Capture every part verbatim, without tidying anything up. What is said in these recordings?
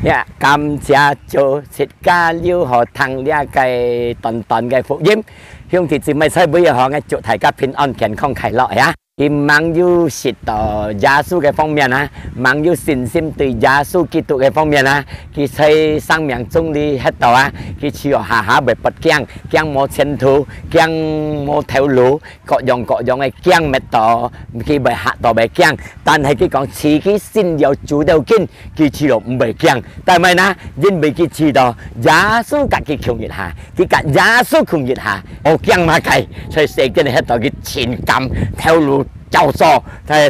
呀，感謝主，自家又好聽這个短短个福音。兄弟姊妹，在尾吼，𠊎祝大家平安、健康、快樂呀！佢吂有識到耶穌个方面啊，吂有信心對耶穌基督个方面啊，佢在生命中裡歇到啊，佢就下下會發驚，驚無前途，驚無頭路，各樣各樣个驚乜到，佢會嚇到會驚。但係佢講，自家信了主到今，佢就毋會驚。但係呢，因為佢知道耶穌佮佢共一下，佢佮耶穌共一下，無驚麼个。所以世間歇到佢盡敢，頭路走錯，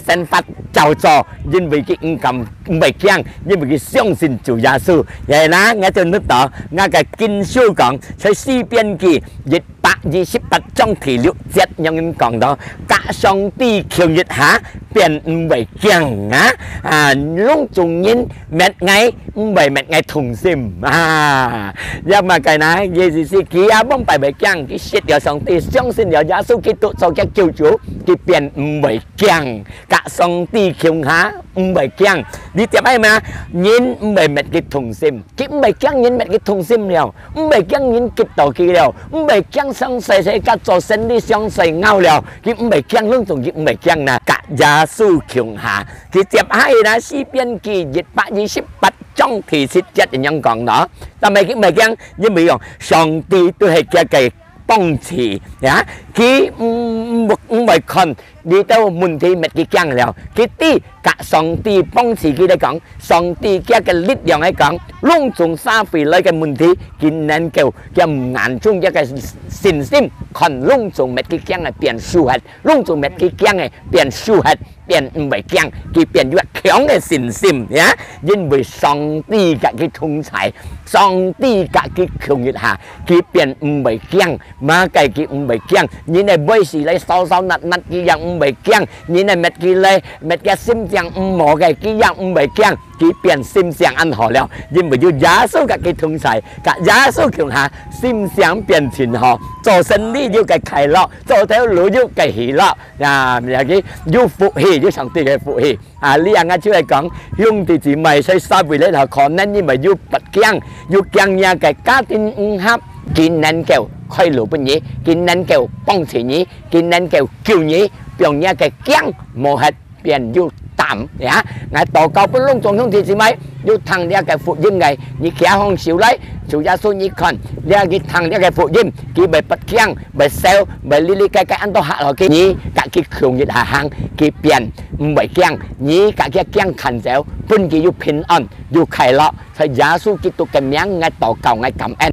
生活走錯，因為佢毋敢，毋會驚，因為佢相信主耶穌。然後呢，𠊎就讀到，𠊎个經書講，在詩篇記一百二十八章第六節，仰般講到，佮上帝共一下，便毋會驚啊！啊，攏總人滅𠊎，毋會滅𠊎同心啊！這麼个呢？意思係佢也毋會驚，佢識了上帝，相信了耶穌基督做佢救主，佢便毋會驚。佮上帝共下，毋會驚。你知無嘛？人毋會滅佢同心，佢毋會驚人滅佢同心了。 毋會驚人激到佢了，毋會驚上世世界做生理上世拗了，佢毋會驚，攏總佢毋會驚啦。佮耶穌共下，佢接下來啦，詩篇記一百二十八章第七節恁樣講咯。但係佢毋會驚，因為哦，上帝都係佢个幫持呀，佢毋毋毋會看 你兜問題乜佢驚了，佢知佮上帝幫持佢來講，上帝佢个力量來講，攏總社會來个問題，佢能夠佢眼中佢个信心，看攏總乜佢驚个變輸忒，攏總乜佢驚个變輸忒，變毋會驚，佢變有強个信心呀。因為上帝佮佢同在，上帝佮佢共一下，佢變毋會驚。 麼个佢毋會驚，人个尾時來燒燒焫焫，佢也毋會驚，人个滅佢來，滅佢心情毋好个，佢也毋會驚，佢變心情恁好了，因為有耶穌佮佢同在，佮耶穌共下，心情變盡好，做生理有个快樂，做頭路有个喜樂，啊，佢有福氣，有上帝个福氣。 啊，這𠊎就係講，兄弟姊妹，在社會裡頭，可能你乜有發驚，有驚你个家庭毋合，佢能夠開路分你，佢能夠幫助你，佢能夠救你，放你个驚無忒變有膽呀！𠊎禱告分攏總兄弟姊妹，有聽這个福音个，你擎䟘手來，主耶穌你看，這佢聽這个福音，佢會發驚，會愁，會哩哩个个恁多嚇落去，你佮佢共一下行，佢變 毋會驚，你佮佢驚牽走，分佢有平安，有快樂。在耶穌基督个名，𠊎禱告，𠊎感恩。